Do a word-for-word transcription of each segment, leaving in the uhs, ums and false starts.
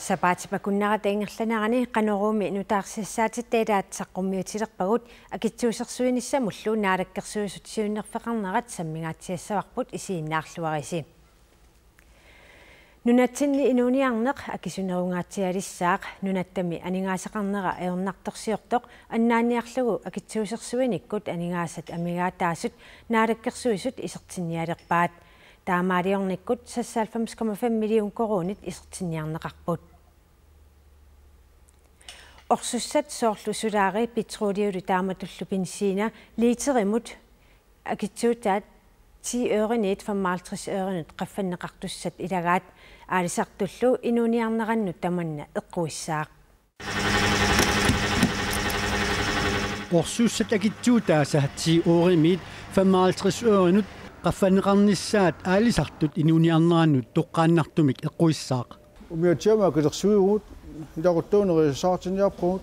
Sapaatip akunnerata ingerlanerani Qanoruumi nutaarsiassaatitta ilaat saqqummiutilerpagut, akitsuusersuinissamullu Naalakkersuisut siunnerfeqarnerat sammingaatsiassavarput, isiginnaarluarisi. Nunatsinni inuuniarneq akisunerungaatsialissaaq. Nunattami aningaasaqarnera ajornartorsiortoq annaanniarlugu akitsuusersuinikkut aningaasat amigaataasut Naalakkersuisut isertinnialerpaat. Taamaaliornikkut seksoghalvfems komma fem million koruunit isertinniarneqarput. Orsussat soorlu solaari, petroliuli taamatullu benziina liiterimut akitsuutaat ti øreniit femoghalvtreds ørenut qaffanneqartussat ilagaat. Aalisartullu inuuniarnerannut tamanna eqquissaaq. Orsussat akitsuutaasa ti øremiit femoghalvtreds ørenut qaffanneqarnissaat aalisartut inuuniarnerannut toqqaannartumik eqquissaaq. Umiatsiamut akilersuivugut, ilaquttuunerissaartinniarpugut.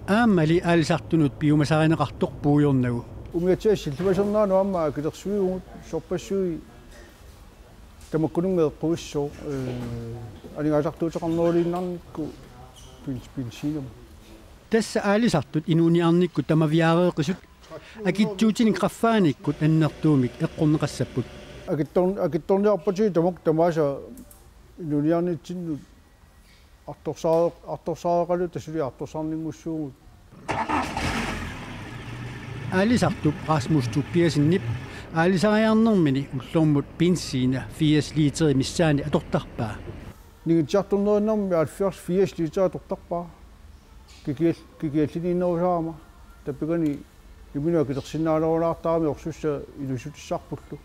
Aammali aalisartunut piumasarineqartoq puigornagu. Umiatsiaq sillimasernaanut aamma akilersuivugut, sorpassuit tamakkununnga eqquissooq, ee, aningaasartuuteqarneruliinnarnikkut bens-, benziinamut. Tassa aalisartut inuuniarnikkut tamaviaareeqisut akitsuutinik qaffaanikkut annertuumik eqqorneqassapput. Akittor-, akittorniarpatigit tamakku tamaasa inuuniarnitsinnut artorsaa-, artorsaareqaluta suli artorsarninngussuugut. Aalisartup Rasmus Tobiassenip aalisariarnermini ullormut benziina firs liiterit missaanni atortarpaa. Ningitsiartornerinnarmi halvfjerds firs liiterit atortarpaa. Kikial-, kikialliniinnerusarama. Tappikani imminut akilersinnaanerulaartarami orsussat ilussutissarpullu.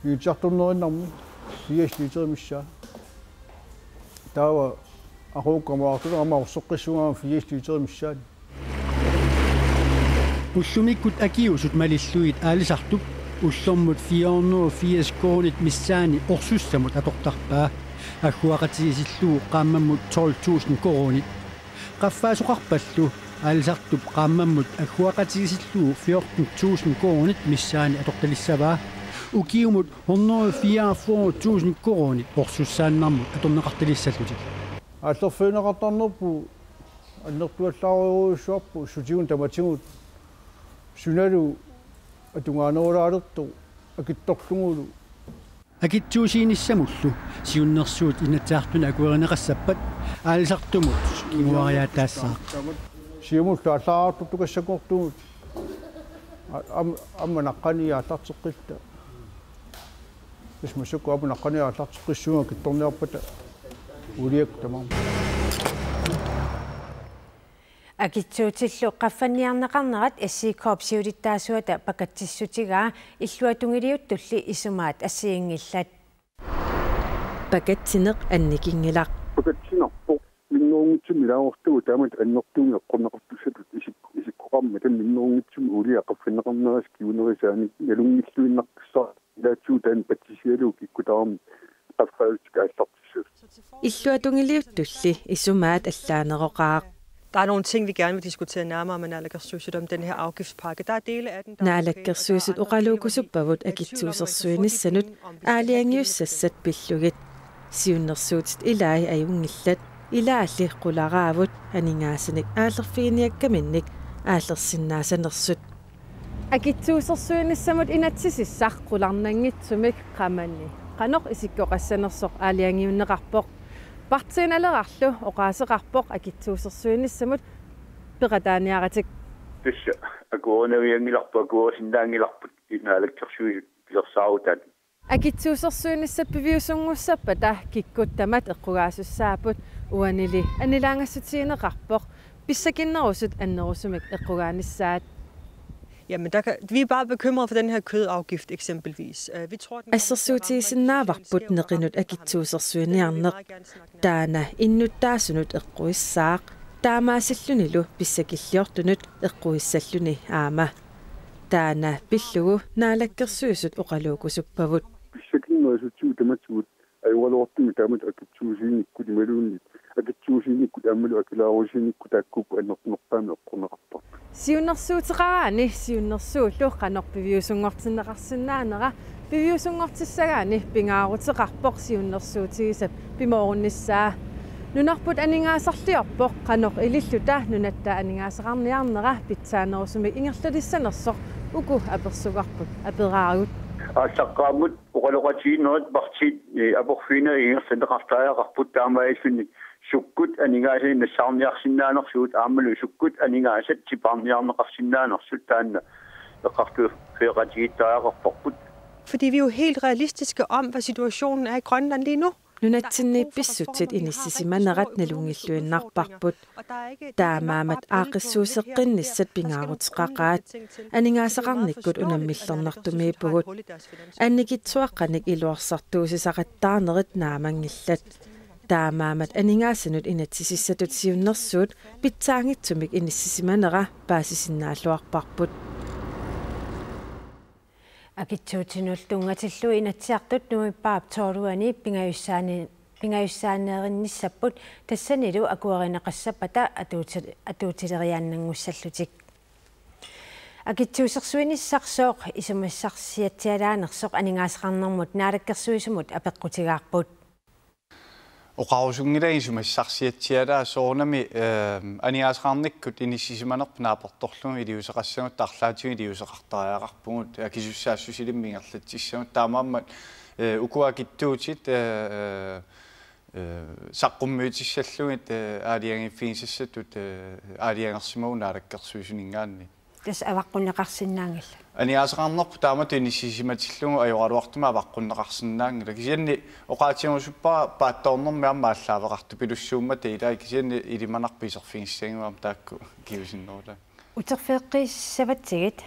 Ningitsiartornerinnarmi firs liiterit missaat. Taava aquukka aamma artulaarama orsoqqissuunga firs liiterit missaat. Ullumikkut akiusut malillugit aalisartup ullormut fire hundrede og firs koruunit missaani orsussamut atortarpaa. Agguaqatigiissillugu qaammammut tolv tusind koruunit. Qaffaasoqarpallu aalisartup qaammammut agguaqatigiissillugu fjorten tusind koruunit missaani atortalissavaa. Ukiumut hundrede fireogfyrre tusind koruunit orsussaannarmut atorneqartalissallutik. Aallerfigineqartarnerput annertuallaarujussuarput sutigut tamatigut sunalu atugaanerulaalertoq akittorlugulu. Akitsuusiinissamullu siunnersuut Inatsisartuni akuerineqassappat aalisartumut kinguariaataassaaq. Siumullu aallaartortukassanngortugut a-, am-, aamma naqqani aallarteqqilluta. Tassa massakkut aamma naqqani aallarteqqissuunga akittorniarpata uuliakkut tamarmik. Akitsuutillu qaffanniarneqarnerat S I K-p siulittaasuata pakatsissutigaa illuatungiliuttulli isumaat assigiinngillat. Pakatsineq annikinngilaq. Pakatsinarpoq minnerunngitsumik ilaasortagut taamatut annertuumik eqqorneqartussatut isik-, isikkoqarmat taanna minnerunngitsumik uulia qaffanneqarnerisa kingunerisaanik nalunngilluinnaqqissaaq. Ilaatsuu taanna patsisigalugu kikkutaarami qaffaajutik aallartissasut. Illuatungiliuttulli isumaat allaaneroqaaq. Der er nogle ting, vi gerne vil diskutere nærmere med naalakkersuisut om den her afgiftspakke. Der er dele af den, der er tilbage, og der er andre dele, hvor de ikke ønsker noget med akitsuusersuinissanut aalajangiussassat pillugit. Siunnersuutit ilai ajunngillat, ilaalli qularaavut aningaasanik aallerfiginiakkaminnik aallersinnaasanersut. Akitsuusersuinissamut inatsisissaq qularnanngitsumik qamani qanoq isikkoqassanersoq aalajangiunneqarpoq. Partii Nalerarlu oqaaseqarpoq akitsuusersuinissamut peqataaniaratik. Tassa akuerinavianngilarput, akuerisinnaanngilarput, Naalakkersuisut pilersaarutaat. Akitsuusersuinissat piviusunngussappata kikkut tamat eqqugaasussaapput, uanili annilaangassutigineqarpoq pissakinnerusut annerusumik eqqugaanissaat. Jamen, der kan, vi er bare bekymrede for den her kødafgift eksempelvis. Øh, vi tror, den kommer til at ramme rigtig socialt skævt. Assersuutigisinnaavavut neqinut akitsuusersuiniarneq. Taanna innuttaasunut eqquissaaq. Taamaasillunilu pissakilliortunut eqquissalluni aamma. Taanna pillugu Naalakkersuisut oqaluukusuppavut. Pissakinnerusutigut tamatigut ajoraluartumik taamatut akitsuusiinikkut imaluunniit akitsuusiinikkut aammalu akilaarusiinikkut taakkuupput annertunerpaamik eqqorneqartartut. Siunnersuuteqaraanni siunnersuullu qanoq piviusunngortinneqarsinnaanera Piviusunngortissagaanni pingaaruteqarpoq siunnersuutigisap pimoorunnissaa. Nunarput aningaasarliorpoq qanoq ililluta nunatta aningaasaqarniarnera pitsaanerusumik ingerlalissanersoq uku apersugarput aperaagut. Aallaqqaammut oqaloqatigiinnerit partiit, eh, aporfiinerit ingerlanneqartariaqarput taamaalilluni sukkut aningaasanik nassaarniarsinnaanersugut aammalu sukkut aningaasat tipaarniarneqarsinnaanersut taanna eqqartueqatigiittariaqarparput. Fordi vi er jo helt realistiske om, hvad situationen er i Grønland lige nu. Nunatsinni pissutsit inissisimanerat nalunngilluinnarparput. Taamaammat aaqqissuusseqqinnissat pingaaruteqaqaat. Aningaasaqarnikkut unammillernartumiippugut. Annikitsuaqqanik iluarsartuussisaqattaarnerit naamanngillat. Taamaammat aningaasanut inatsisissatut siunnersuut pitsaanngitsumik inissisimanera paasisinnaalluarparput. Akitsuutinut tunngatillugu Inatsisartut nuippaap tolvianni pingajussaani-, pingajussaaneerinnissapput tassanilu akuerineqassappata atuuti-, atuutileriaannanngussallutik. Akitsuusersuinissarsuaq isumassarsiatsialaanersoq aningaasaqarnermut naalakkersuisumut apeqqutigaarput. Oqarusunngilanga isumassarsiatsialaa soorunami, ehm, aningaasaqarnikkut inissisimanerput naapertorlugu iliuuseqassagutta arlaatigut iliuuseqartariaqarpugut akisussaassusilimmik ingerlatsissagutta taamaammat, eh, uku akitsuutit, eh, eh, eh, saqqummiutissallugit, eh, aalajangiiffigisassatut, eh, aalajangersimavugut naalakkersuisuninngaanniit. Tassa avaqqunneqarsinnaanngillat. Aningaasaqarnerput taamatut inissisimatillugu ajoraluartumik avaqqunneqarsinnaanngilaq. Kisianni oqaatigerusuppara paatsoornermi aamma aallaaveqartupilussuummata ilaa kisianni ilimanarpoq iserfigissagigut aamma taakku kingusinnerulaat. Uterfigeqqiissavatsigit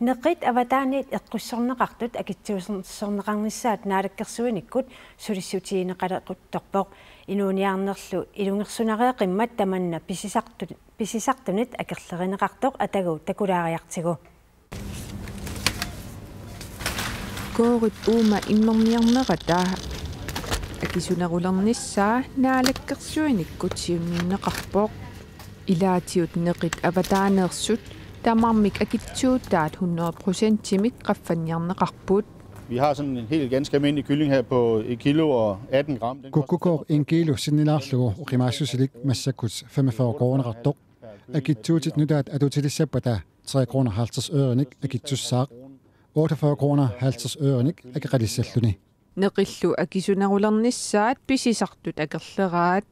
neqit avataaniit eqqussorneqartut akitsuusersorneqarnissaat naalakkersuinikkut sulissutigineqalequttorpoq. Inuuniarnerlu ilungersunareeqimmat tamanna pisisartut pisisartunit akerlerineqartoq atagu takulaariartigu. Koorit uuma immerniarnerata akisunerulernissaa naalakkersuinikkut siunnerneqarpoq. Ilaatigut neqit avataaneersut tamarmik akitsuutaat hundrede procentimik qaffanniarneqarput. Vi har sådan en helt ganske almindelig kylling her på et kilo og atten gram. Den koster Kukkukooq en kilo sinnilaarlugu oqimaassusilik massakkut femogfyrre kroneqartoq. Akitsuutit nutaat atuutilissappata tre kroner halvtreds ørenik akitsussaaq. Otteogfyrre kroner halvtreds ørenik akeqalissalluni. Neqillu akisunerulernissaat pisisartut akerleraat.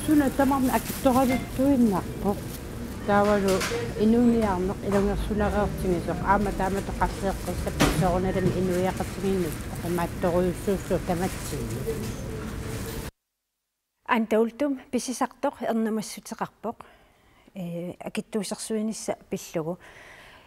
Suna tamarmi akitsoraluttuinnarpoq. Taavalu inuuniarneq ilungersunareertigisoq aamma taamatut qalleeqqissapput soorunalimi inuiaqatigiinnut oqimaatsorujussuussaaq tamatsinnut. Anda Uldum pisisartoq ernumassuteqarpoq, eh, akitsuusersuinissaq pillugu.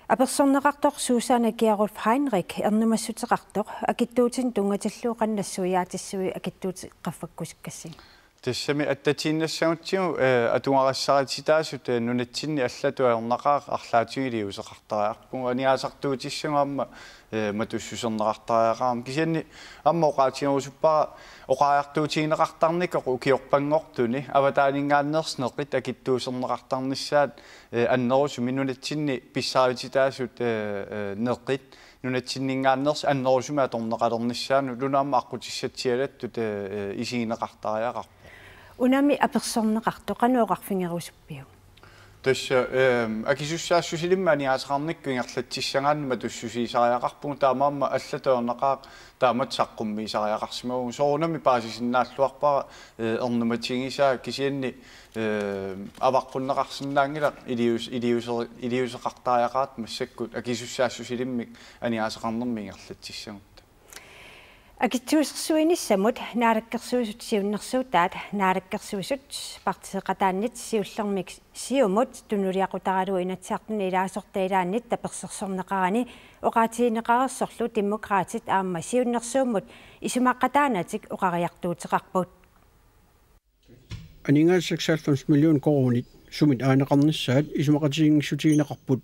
Apersorneqartoq Susanne Gerolf Heinrich ernumassuteqartoq akitsuutinut tunngatillugu qanoq nassuiaatissavit akitsuutit qaffakkusukkassigit. Tassami attatiinnassagutsigu, eh, atugarissarititaasut, eh, nunatsinni allatut ajornaqaaq arlaatigut iliuuseqartariaqarpugut aningaasartuutissagut aamma, eh, matussuserneqartariaqarami. Kisianni aamma oqaatigerusuppara oqariartuutigineqartarnikoq ukiorpanngortuni avataaninngaanneersut neqit akitsuuserneqartarnissaat, eh, annerusumik nunatsinni pissarititaasut, eh, eh, neqit nunatsinninngaanneersut annerusumik atorneqalernissaannut una aamma aqqutissatsialattut, eh, eh, isigineqartariaqarpoq. Unami apersorneqartoq qanoq oqarfigerusuppiuk? Tassa, ehm, akisussaassusilimmik aningaasaqarnikkut ingerlatsissagaanni matussusiisariaqarpugut taamaammat allatut ajornaqaaq taamatut saqqummiisariaqarsimavugut. Soorunami paasisinnaalluarpara, eh, ernumatigisaa kisianni, eh, avaqqunneqarsinnaanngilaq ilius-, iliuse-, iliuuseqartariaqaratta massakkut akisussaassusilimmik aningaasaqarnermik ingerlatsissagutta. Akitsuusersuinissamut naalakkersuisut siunnersuutaat naalakkersuisut partiiqataannit siullermik Siumut tunuliaqutaralugu Inatsisartuni ilaasortat ilaannit tapersersorneqarani oqaatigineqareersorlu Demokraatit aamma siunnersuummut isumaqataanatik oqariartuuteqarput. Aningaasat seksoghalvfems million koruunit sumit aaneqarnissaat isumaqatigiinngissutigineqarput.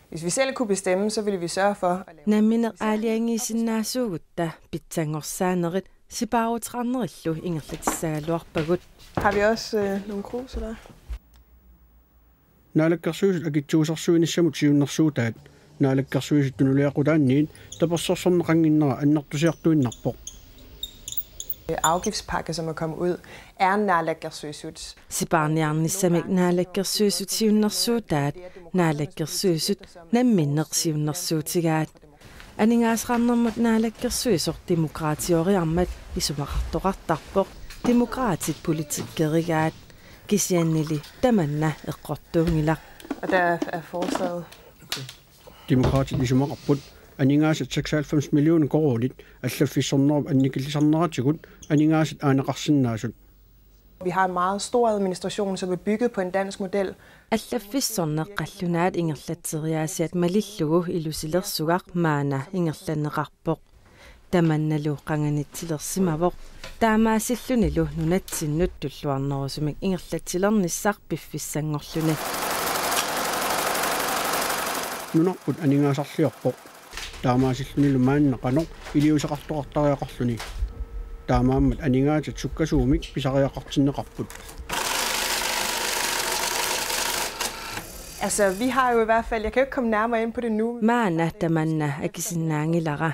Hvis vi selv kunne bestemme, så ville vi sørge for at lave Nammineq aalajangiisinnaasuugutta pitsanngorsaanerit sipaaruteqarnerillu ingerlatissagaluarpagut. Har vi også, øh, nogle krus, eller? Naalakkersuisut akitsuusersuinissamut siunnersuutaat Naalakkersuisut tunuliaqutaanniit tapersersorneqannginnera annertusiartuinnarpoq. Afgiftspakke, som er kommet ud, er en naalakkersuisut. Sipaarniarnissamik naalakkersuisut siunnersuutaat, naalakkersuisut namminneq siunnersuutigaat. Aningaasaqarnermut naalakkersuisoq Demokraatioriarmat isumaqartoqartarpoq, Demokraatit politikkerigaat. Kisiannili tamanna eqqortuunngilaq. Og der er forslaget. Demokraatit isumaqarput aningaasat seksoghalvfems millioner koruunit allaffissornerup annikillisarneratigut aningaasat aaneqarsinnaasut. Vi har en meget stor administration, som er bygget på en dansk model. Allaffissorneq qallunaat ingerlatseriaasiat malillugu ilusilersugaq maanna ingerlanneqarpoq. Tamannalu qanganitsilersimavoq. Taamaasillunilu nunatsinnut tulluarnerusumik ingerlatsilernissaq piffissanngorluni. Nunarput aningaasarliorpoq. Taamaasillunilu maanna qanoq iliuuseqartoqartariaqarluni. Taamaammat aningaasat sukkasuumik pisariaqartinneqarput. Altså, vi har jo i hvert fald, jeg kan jo ikke komme nærmere ind på det nu. Maanna tamanna akisinnaanngilara.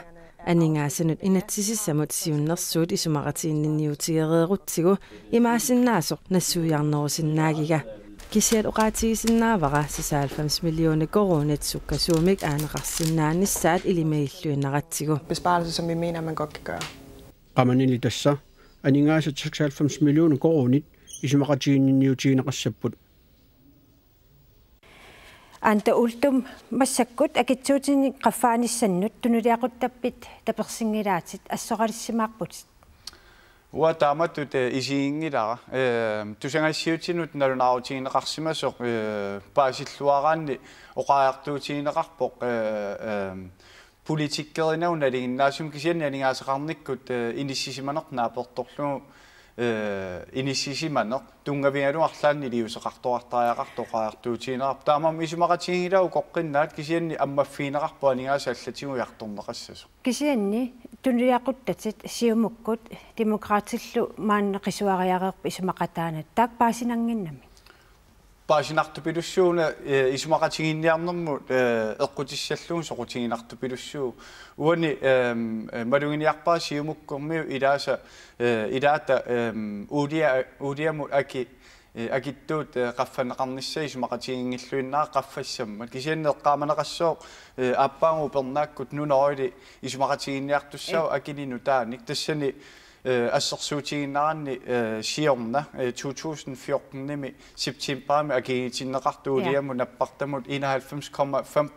Aningaasanut inatsisissamut siunnersuut isumaqatiginninniutigereerutsigu imaassinnaasoq nassuiarnerusinnaagiga. Kisiat oqaatigisinnaavara seksoghalvfems millioner koruunit sukkasuumik aaneqarsinnaanissaat ilimagilluinnaratsigu. Besparelse, som vi mener, man godt kan gøre. Qamanili tassa aningaasat seksoghalvfems millioner koruunit isumaqatiginninniutigineqassapput. Anda Uldum, massakkut akitsuutinik qaffaanissannut tunuliaquttappit tapersinngilaatit, assoqalissimaarputit? Uanga taamatut, eh, isiginngilara. Eh, tusagassiuutinut nalunaarutigineqarsimasoq, eh, paasilluaraanni oqariartuutigineqarpoq, eh, eh, politikkerinnagu nalinginnaasumik, kisianni aningaasaqarnikkut, eh, inissisimaneq naapertorlugu, eh, inissisimaneq tunngavigalugu arlaannik iliuuseqartoqartariaqartoq oqariartuutigineqarpoq. Taamaammat isumaqatiginngilara ukoqqinnaat, kisianni ammaffigineqarpoq aningaasat allatigut ujartorneqassasoq. Kisianni tunuliaquttatit Siumukkut Demokraatillu maanna qisuariareerput isumaqataanata, taakku paasinannginnami? Paasinartupilussuuvoq, eh, isumaqatiginninniarnermut, eh, eqqutissallugu soqutiginartupilussuuvoq. Uani, ehm, eh, maluginiarpara Siumukkormiut ilaasa, eh, ilaata, ehm, uulia-, uuliamut aki, eh, akitsuut, eh, qaffanneqarnissaat isumaqatiginngilluinnarput qaffassammat. Kisianni eqqaamaneqassooq, eh, aappaagu upernaakkut nunaruli isumaqatiginniartussaavoq, eh, akini nutaanik. Tassani, eh, assersuutigiinnaraanni, eh, siorna, eh, to tusind fjorten-imi septemberimi akigitinneqartoq, ja, uuliamut nappartamut enoghalvfems komma fem,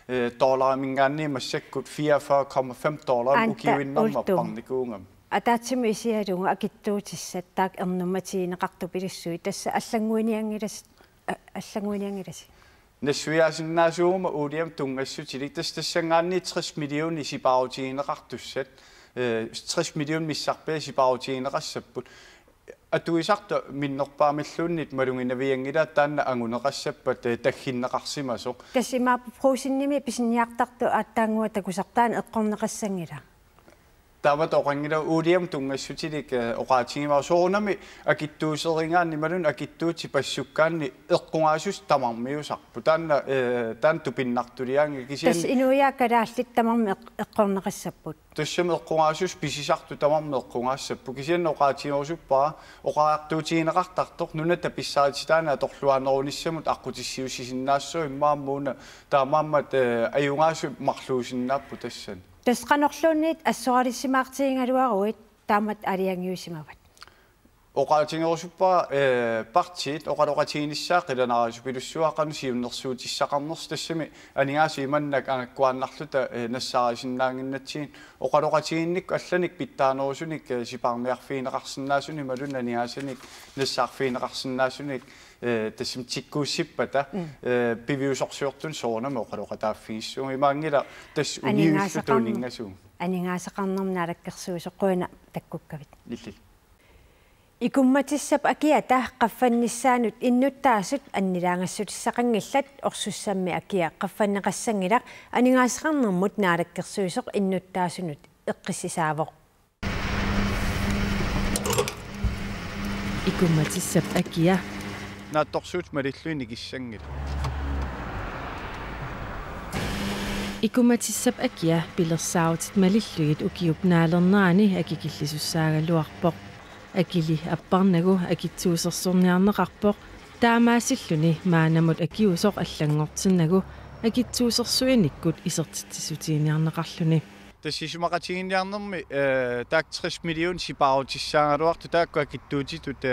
eh, dollariminngaanniit massakkut fireogfyrre komma fem dollarimik, Anda, ukiuinnarmi Uldum, apparnikuugami. Ataatsimut isigalugu akitsuutissat taakku ernummatigineqartupilussuit, tassa allannguinianngilasi, a-, allannguinianngilasi? Nassuiaasinnaasuuguma uuliamut tunngassutilik, tassa tassanngaanniit tres millioner sipaarutigineqartussat, eh, tres millioner missarpiaat sipaarutigineqassapput. Atuisartut minnerpaamilluunniit maluginavianngilaat taanna anguneqassappat, eh, tagginneqarsimasoq. Tassa imaappoq Brugsenimi pisiniartartut aatsaannguaq takusartaaneq eqqorneqassanngila? Taamatut oqanngilaq, uuliamut tunngassutilik, eh, oqaatigivara, soorunami akitsuuserigaanni imaluunniit akitsuutit passukkaanni eqqugaassuseq tamarmiusarpoq. Taanna, eh, taanna tupinnartuliaanngilaq, kisianni. Tassa inuiaat kalaallit tamarmik eq-, eqqorneqassapput. Tassami eqqugaassuseq pisisartut tamarmik eqqugaassapput. Kisianni oqaatigerusuppara oqariartuutigineqartartoq nunat tapissarititaanni atorluarnerunissamut aqqutissiuussisinnaassasoq immaqa aamma una, taamaammat, eh, ajugaasut marluusinnaapput tassani. Tassa qanorluunniit assoqalissimaartigigaluaruit taamatut aalajangiusimavat? Oqaatigerusuppara, eh, partiit oqaloqatiginissaat qilanaarisupilussuupput qanoq siunnersuutissaqarnersoq, tassami aningaasat imannak angakkuaannarluta, eh, nassaarisinnaannginnatsigit, oqaloqatigiinnikkut allanik pitsaanerusunik, eh, sipaarniarfigineqarsinnaasunik imaluunniit aningaasanik nassaarfigineqarsinnaasunik, eh, tassami tikkuussippata, mm, eh, piviusorsiortunik soorunami oqaloqataaffigissavarput. Imaanngilaq tassa uniulluta, aningaasaqarn-, uninngasuuvoq. Aningaasaqarnermut naalakkersuisoq, qujanaq takkukkavit. Illillu. Ikummatissap akiata qaffannissaanut innuttaasut annilaangassutissaqanngillat, orsussammi akia qaffanneqassanngilaq, aningaasaqarnermut naalakkersuisoq innuttaasunut eqqissisaavoq. Ikummatissap akia. Naatsorsuutit malillugit nikissanngillat. Ikummatissap akia pilersaarutit malillugit ukiup naalernerani akikillisussaagaluarpoq. Akili apparnagu akitsuusersorniarneqarpoq, taamaasilluni maannamut akiusoq allanngortinnagu akitsuusersuinikkut isertitsissutiginiarneqarluni. Tassa isumaqatigiinniarnermi, eh, taakku tres million sipaarutissaagaluartut taakku akitsuutitut, eh,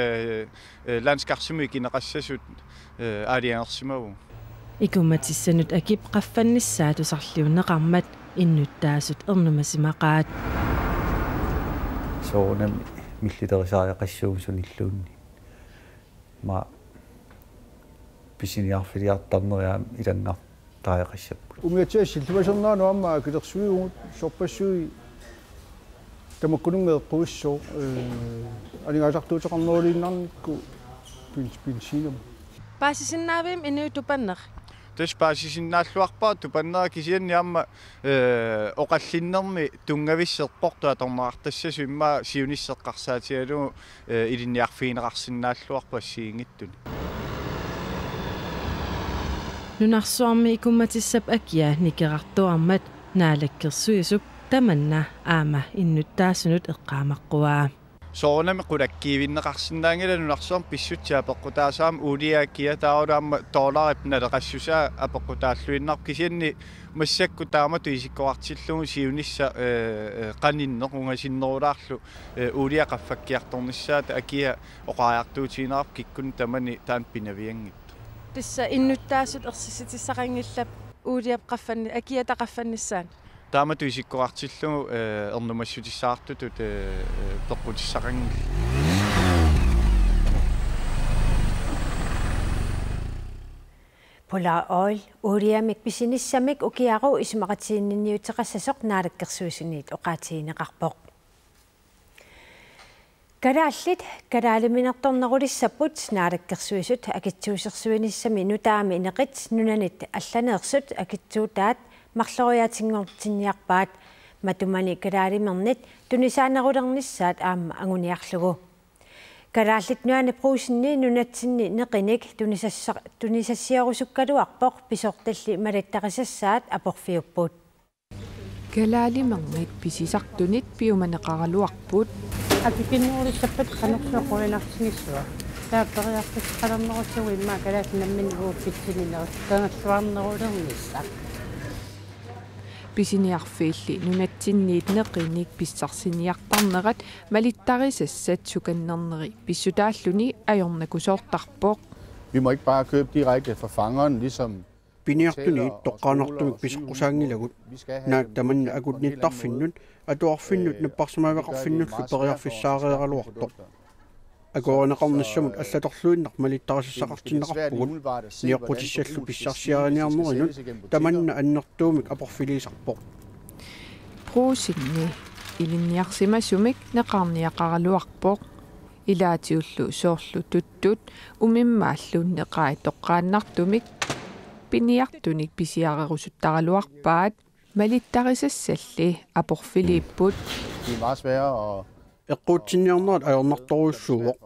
eh, landskarsimut ikineqassasut, eh, aalajangersimavugut. Ikummatissanut akip qaffannissaa tusarliunneqarmat innuttaasut ernumasimaqaat. Soorunami milliterisariaqassuugut sunilluunniit. Aamma pisiniarfiliartarneri aamma ilanngartariaqassapput. Umiatsiaat sillimasernaanut aamma akilersuivugut, sorpassuit tamakkununnga eqquissooq, eh, aningaasartuuteqarneruliinnarnikkut ben-, benzinimut. Paasisinnaavigimmi inuit tupanneq? Tassa paasisinnaalluarpara tupannera, kisianni aamma, eh, oqallinnermi tunngavisseq eqqortoq atorneqartassasut immaqa siunissaq eqqarsaatigalugu, eh, ilinniarfigineqarsinnaalluarpoq assigiinngitsunik. Nunarsuarmi ikummatissap akia nikerartuarmat Naalakkersuisup tamanna aamma innuttaasunut eqqaamaqquaa. Soorunami qulakkiivinneqarsinnaanngilaq nunarsuarmi pissutsit apeqqutaasut aamma uulia akia, taavalu aamma dollarip naleqassusaa apeqqutaalluinnarpoq, kisianni massakkut taamatut isikkoqartillugu siunissaq, eh, eh, qaninneq ungasinnerulaarlu, eh, uulia qaffakkiartornissaata akia oqariartuutigineqarpoq kikkunnit tamanit taanna pinavianngitsoq. Tassa innuttaasut ersissitissaqanngillat uuliap qaffanni-, akiata qaffannissaanut. Taamatut isikkoqartillugu, eh, ernumassutissaqartutut, eh, eh, peqqutissaqanngillat. Polar Oil uuliamik pisinissamik ukiaru isumaqatigiinniuteqassasoq Naalakkersuisuniit oqaatigineqarpoq. Kalaallit kalaaliminertornerulissapput Naalakkersuisut akitsuusersuinissami nutaami ineqit nunanit allaneersut akitsuutaat marloriaatinngortinniarpaat, matumani kalaalimernit tunisaanerulernissaat aamma anguniarlugu. Kalaallit Nunaanni Brugsenimi nunatsinni neqinik tunisassa-, tunisassiorusukkaluarpoq pisortalli malittarisassaat aporfiupput. Kalaalimernit pisisartunit piumaneqaraluarput. Akikinnerulissappat qanorsuaq qujanartigissuaq. Taava periarfissaqalernerussaaq immaqa kalaallit namminneq uagutsinnit kangerluarnerulernissaq. Pisiniarfiilli nunatsinniit neqinik pissarsiniartarnerat malittarisassat sukannerneri pissutaalluni ajornakusoortarpoq. Vi må ikke bare købe direkte fra fangeren, ligesom Piniartuniit toqqaannartumik piseqqusaanngilagut. Naak tamanna akunnittarfinnut, atuarfinnut napparsimmaveqarfinnullu periarfissaareeraluartoq. Akuerineqarnissamut allatorluinnaq malittarisassaqartinneqarpugut, nioqqutissallu pissarsiariniarnerinut tamanna annertuumik aporfiliisarpoq. Brugsenimi ilinniarsimasumik neqarniaqaraluarpoq. Ilaatigut soorlu tuttut umimmaallu neqai toqqaannartumik piniartunik pisiarerusuttaraluarpaat, malittarisassalli aporfiliipput. Det er meget sværere at Eqquutsinniarnerat ajornartorujussuuvoq.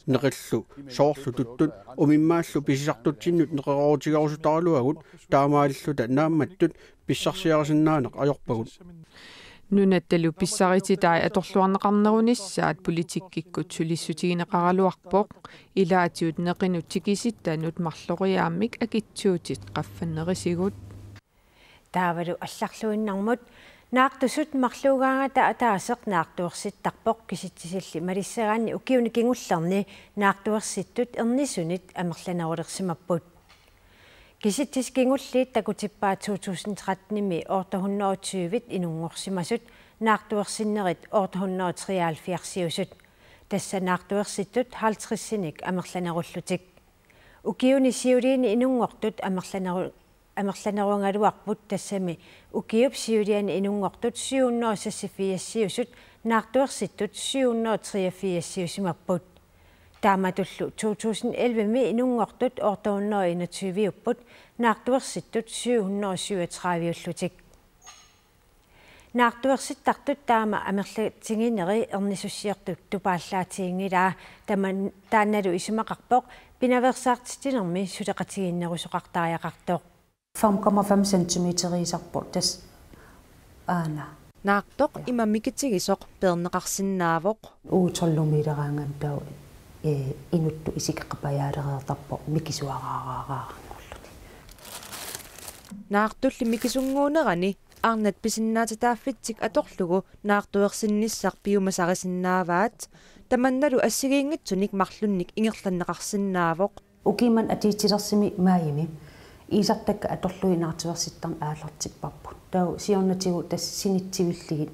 Neqillu soorlu tuttut umimmaallu pisisartutsinnut neqeroorutigerusutaraluagut, taamaalilluta naammattut pissarsiarisinnaaneq ajorpagut. Nunattalu pissarititai atorluarneqarnerunissaat politikkikkut sulissutigineqaraluarpoq, ilaatigut neqinut tikisittanut marloriaammik akitsuutit qaffannerisigut. Taavalu allarluinnarmut. Naartusut marluugaangata ataaseq naartuersittarpoq, kisitsisilli malissagaanni ukiuni kingullerni naartuersittut ernisunit amerlanerulersimapput. Kisitsisit kingulliit takutippaat to tusind tretten-imi otte hundrede og tyve inunngorsimasut, naartuersinnerit otte hundrede og treoghalvfjerds-iusut. Tassa naartuersittut halvtreds-inik amerlanerullutik. Ukiuni siuliini inunngortut amerlaneru-, amerlanerugaluarput, tassami ukiup siuliani inunngortut syv hundrede og seksogfirs-iusut naartuersittut syv hundrede og treogfirs-iusimapput. Taamatullu to tusind elleve-mi inunngortut otte hundrede og enogtyve-upput, naartuersittut syv hundrede og syvogtredive-ullutik. Naartuersittartut taama amerlatigineri ernisussiortut tupaallaatiginngilaa, taman-, taannalu isumaqarpoq pinaveersaartitsinermi suleqatigiinnerusoqartariaqartoq. Fem komma fem centimeteriisarpoq tassa aana. Naartoq ima mikitigisoq peerneqarsinnaavoq. Uutsorlumiileraangami taava, ee, inuttut isikeqqapajaalereertarpoq mikisuaraaraaraanngorluni. Naartulli mikisunnguunerani arnat pisinnaatitaaffitsik atorlugu naartuersinnissaq piumasarisinnaavaat, tamannalu assigiinngitsunik marlunnik ingerlanneqarsinnaavoq. Ukiumut atuutilersumi maajimi iisartakkat atorlugit naartuersittarneq aallartipparput. Taava siornatigut tassa sinitsivillugit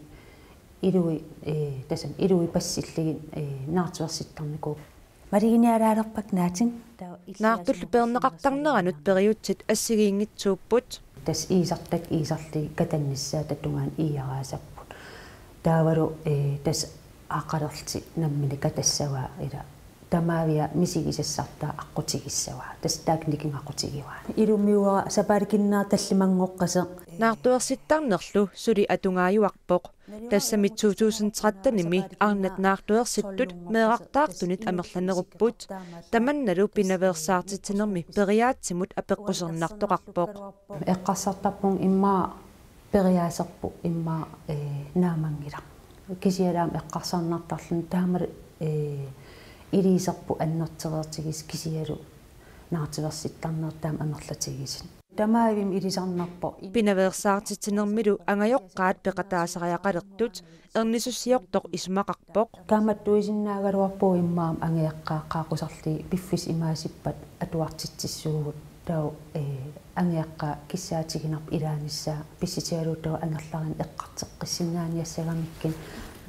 ilui, ee, tassami ilui passillugit, ee, naartuersittarnikuupput. Maluginialaalerpakka naatin. Taava issiasumut. Naartullu peerneqartarneranut periutsit assigiinngitsuupput. Tassa iisartakkat iisarlugit katannissaata tungaanut iiaraasapput. Taavalu, ee, tassa aqqalerlutik nammineq katassavaa ila tamaavia misigisassartaa aqqutigissavaa. Tassa taakku nikingaqutigivaa. Ilumiuara sapaatip akunnera tallimanngorpaseq. Naartuersittarnerlu suli atungaajuarpoq. Tassami to tusind tretten-imi arnat naartuersittut meerartaartunit amerlanerupput. Tamannalu pinaveersaartitsinermi periaatsimut apeqqusernartoqarpoq. Eqqarsartarpunga immaqa periaaserput immaqa, ee, naammanngilaq. Kisianni aamma eqqarsarnartarluni taamalu, ee, iliuuserput annertuereertigisoq kisianni naartuersittarnerit taama amerlatigisut. Tamaavimmi ilisarnarpoq. Pinaveersaartitsinermilu angajoqqaat peqataasariaqalertut ernisussiortoq isumaqarpoq. Kaammattuisinnaagaluarpugut immaqa angajoqqaat qaaqqusarlugit piffissaq imaasippat atuartitsissuugut. Taava, ee, angajoqqaat kissaatiginarput ilaanissaa pissutigalugu taava angerlarineq eqqartoqqissinnaaniassagamikkit.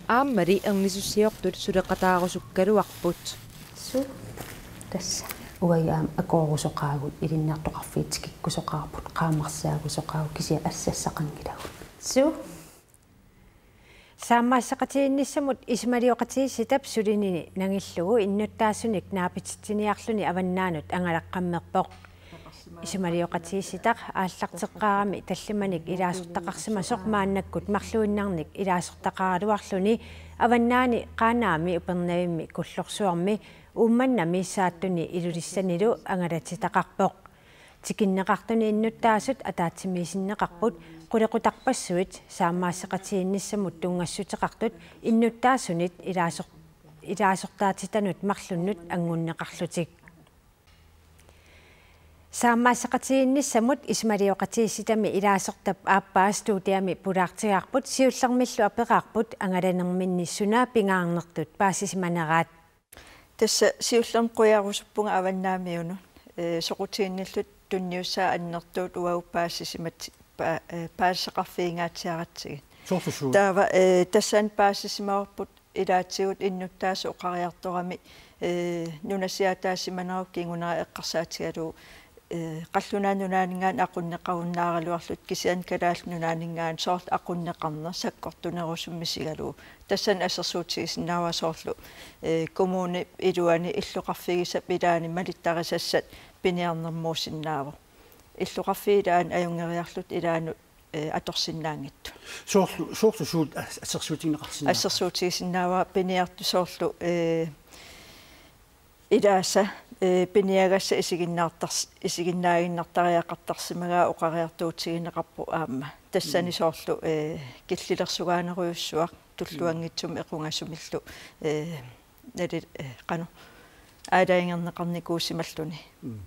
Aammali ernisussiortut suleqataarusukkaluarput. Suu. Tassa. Uagut aamma akuurusoqaagut, ilinniartoqarfiit tikikkusoqaarput, qaammarsaagusoqaagut kisianni assassaqanngilagut. Suu. Saammaasseqatigiinnissamut isumalioqatigiissitap sulinini nangillugu innuttaasunik naapititsiniarluni avannaanut angalaqqammerpoq. Isumalioqatigiissitaq aallarteqqaarami tallimanik ilaasortaqarsimasoq maannakkut marluinnarnik ilaasortaqaraluarluni avannaani Qaanaami, Upernavimmi, Kullorsuarmi, Uummannami, Saattuni Ilulissanilu angalatitaqarpoq. Tikinneqartuni innuttaasut ataatsimiisinneqarput qulequtarpassuit saammaasseqatigiinnissamut tunngassuteqartut innuttaasunit ilaasor-, ilaasortaatitanut marlunnut anngunneqarlutik. Saammaasseqatigiinnissamut isumalioqatigiissitami ilaasortap aappaa studiami pulaartigaarput, siullermillu aperaarput angalanerminni suna pingaarnertut paasisimaneraat. Tassa siullermik qujarusuppunga avannaamiunut, ee, soqutiginnilluta tunniussaat annertuut uagut paasisimat-, pa-, ee, paasisaqarfigingaatsiaratsigit. Soorlu suut? Taava, ee, tassani paasisimavarput ilaatigut innuttaasut oqariartorami, ee, nunasiaataasimanerup kingunera eqqarsaatigalugu, ee, qallunaat nunaanninngaanniit aqunneqarunnaaraluarlutik kisianni Kalaallit Nunaanninngaanniit soorlu aqunneqarneq sakkortunerusumik misigalugu. Tassani assersuutigisinnaavara soorlu, ee, kommunip iluani illoqarfigisap ilaani malittarisassat piniarnermuusinnaavoq. Illoqarfiit ilaanni ajunngeriarlutik ilaannut, ee, atorsinnaanngitsut. Soorlu, soorlu suut as-, assersuutigineqarsinnaava? Assersuutigisinnaavara piniartut soorlu, ee, ilaasa, ee, piniagassaq isiginnaartars-, isiginnaaginnartariaqartarsimagaat oqariartuutigineqarpoq aamma. Tassani Mm. soorlu, ee, killilersugaanerujussuaq tulluanngitsumik equngasumillu, ee, nali-, ee, qanoq, aalajangerneqarnikuusimalluni. Mm.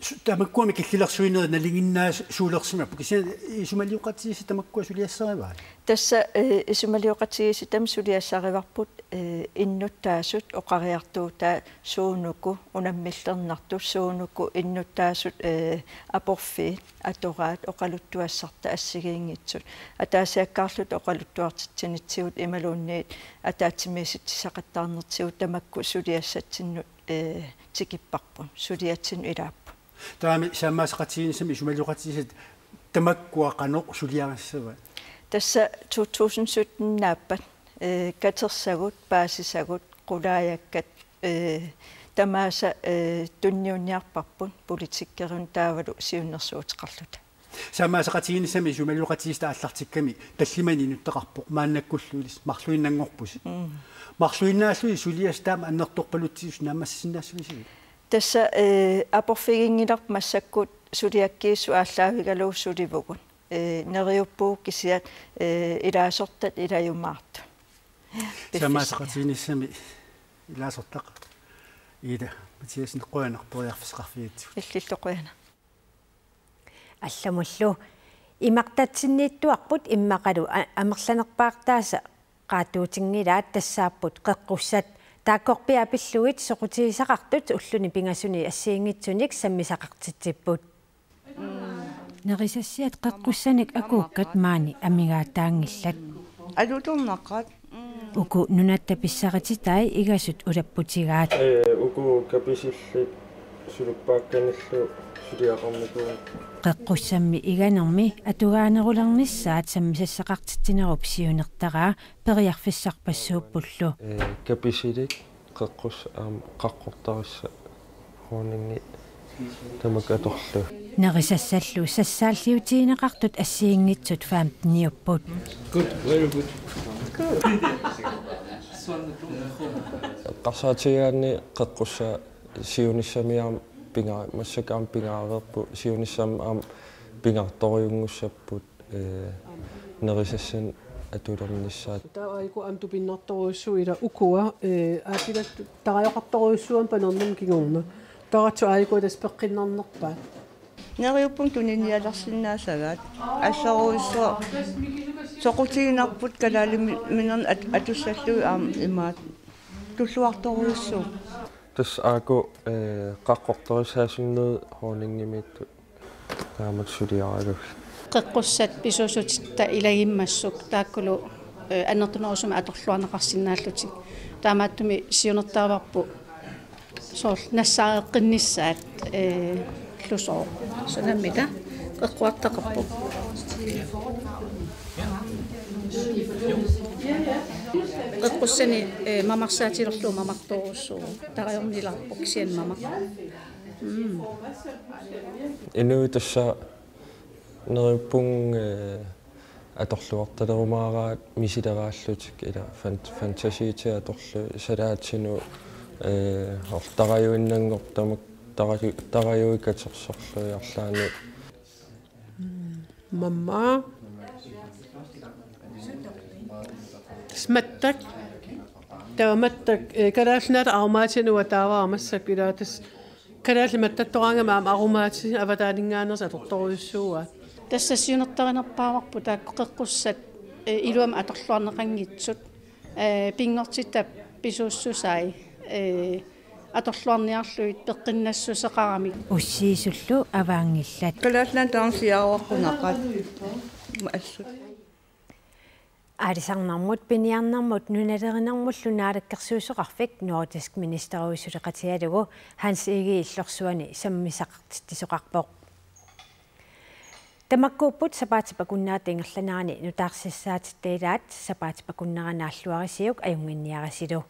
Su-, tamakkua killilersuinerit nalinginnaasuulersimapput. Kisianni isumalioqatigiissitami tamakkua suliassarivaat? Tassa, ee, isumalioqatigiissitami suliassarivarput, ee, innuttaasut oqariartuutaat suunuku unammillernartut, suunuku innuttaasut, ee, aporfiit atoraat oqaluttuassarta assigiinngitsut. Ataasiakkaarluta oqaluttuartitsinitsigut imaluunniit ataatsimiisitsisaqattaarnertigut tamakku suliassatsinnut, ee, tikipparput, suliatsinnut ilaapput. Taavami saammaasseqatigiinnissamut isumalioqatigiissitami tamakkua qanoq suliarissavaat? Tassa to tusind sytten-iinnaappat, ee, katersagut, paasisagut, qulaajakkat, ee, tamaasa, ee, tunniunniarparput politikerinut taavalu siunnersuuteqarluta. Saammaasseqatigiinnissamut isumalioqatigiissitap aallartikkami tallimanik inuttaqarpoq maannakkullu ilissi marluinnanngorpusi. Mm. Marluinnaallusi suliassat taama annertorpalutsigit naammassisinnaassavisigut? Tassa, eh, aporfiginngilarput massakkut suliakkiissut aallaavigalugu sulivugut. Eh, neriuppugut kisiat, eh, ilaasortat ilajumaartut. Samaateqatigiinnissami ilaasortaq Ida Mathiassen, qujanaq periarfissaqarfigigatsigut. Illillu qujanaq. Allamullu. Imartatsinniittuarput immaqalu a-, amerlanerpaartaasa qaatuutinngilaat tassaapput qeqqussat. Taakkorpiaq pillugit soqutigisaqartut ulluni pingasuni assigiinngitsunik sammisaqartitsipput. Nerisassiat qeqqussanik akuukkat maani amigaataanngillat. Alutornaqaat. Uku nunatta pissarititai igasut ulapputigaat. Ee, uku kapisillit suluppaakkanillu suliaqarnikuupput. Qeqqussammi iganermi atugaanerulernissaat sammisassaqartitsinerup siunertaraa periarfissarpassuuppullu. Ee, kapisilik qeqqussat aamma qaqqortarissat honningit tamakku atorlugit. Nerisassallu sassaalliutigineqartut assigiinngitsut femteniupput. Good, very good. Eqqarsaatigigaanni qeqqussaat siunissami aamma pinga-, massakkut aamma pingaareerput, siunissami aamma pingaartorujunngussapput. Ee, nerisassanik atulernissaat. Taava aajuku aamma tupinnartorujussuuvoq ila ukua, ee, aapilattut tarajoqartorujussuummata panernermut kingorna. Taava aajuku tassa peqqinnarnerpaat. Neriuppunga tuniniaalersinnaasagaat. Assorujussuaq soqutiginarput kalaaliminernut at-, atussallugit aamma imaattoq. Tulluartorujussuuvoq. Tassa aajuku, ee, qaqqortarissaasunnerit honningimiittut. Taamatut suliaralugit. Qeqqussat pisuussutitta ilagimmassuk taakkulu, eh, annertunerusumik atorluarneqarsinnaallutik. Taamaattumik siunertaraluarpoq soorlu nassaareqqinnissaat, eh, lusooq. Sanammita qeqquartaqarpoq. Qeqqussanik, eh, mamarsaatilerlugu mamartorujussuuvoq. Tarajornilaarpoq kisianni mamaq. Mm. Inuit tassa neriuppunga, eh, atorluartalerumaaraat misileraallutik ila fan-, fantasiitit atorlugit salaatinut, eh, ortarajuinnanngortamak taraku-, tarajuit katersorlugit arlaanni. Mamma. Mattak. Taava mattak, eh, Kalaallit Nunaata arumaatigalugu taava massakkut ila tassa kalaallit mattattoraangamik aamma arumaatinik avataaninngaanneersut atortorujussuuaat. Tassa siunertarinerpaavarput taakku qeqqussat, eh, iluamik atorluarneqanngitsut, eh, pinngortitap pisuussusai, eh, atorluarniarlugit peqqinnassuseqaramik. Ussiisullu avaanngillat. Kalaallit Nunaat taanna siaruaqqunaqaat. Assut. Aalisarnermut piniarnermut nunalerinermullu naalakkersuisoqarfik Nordisk Ministerråd suleqatigalugu Hans Egede Illorsuani sammisaqartitsisoqarpoq. Tamakkuupput sapaatip akunnerata ingerlanerani nutaarsiassaatitta ilaat, sapaatip akunnera naalluarisiuk ajunnginniarisilu.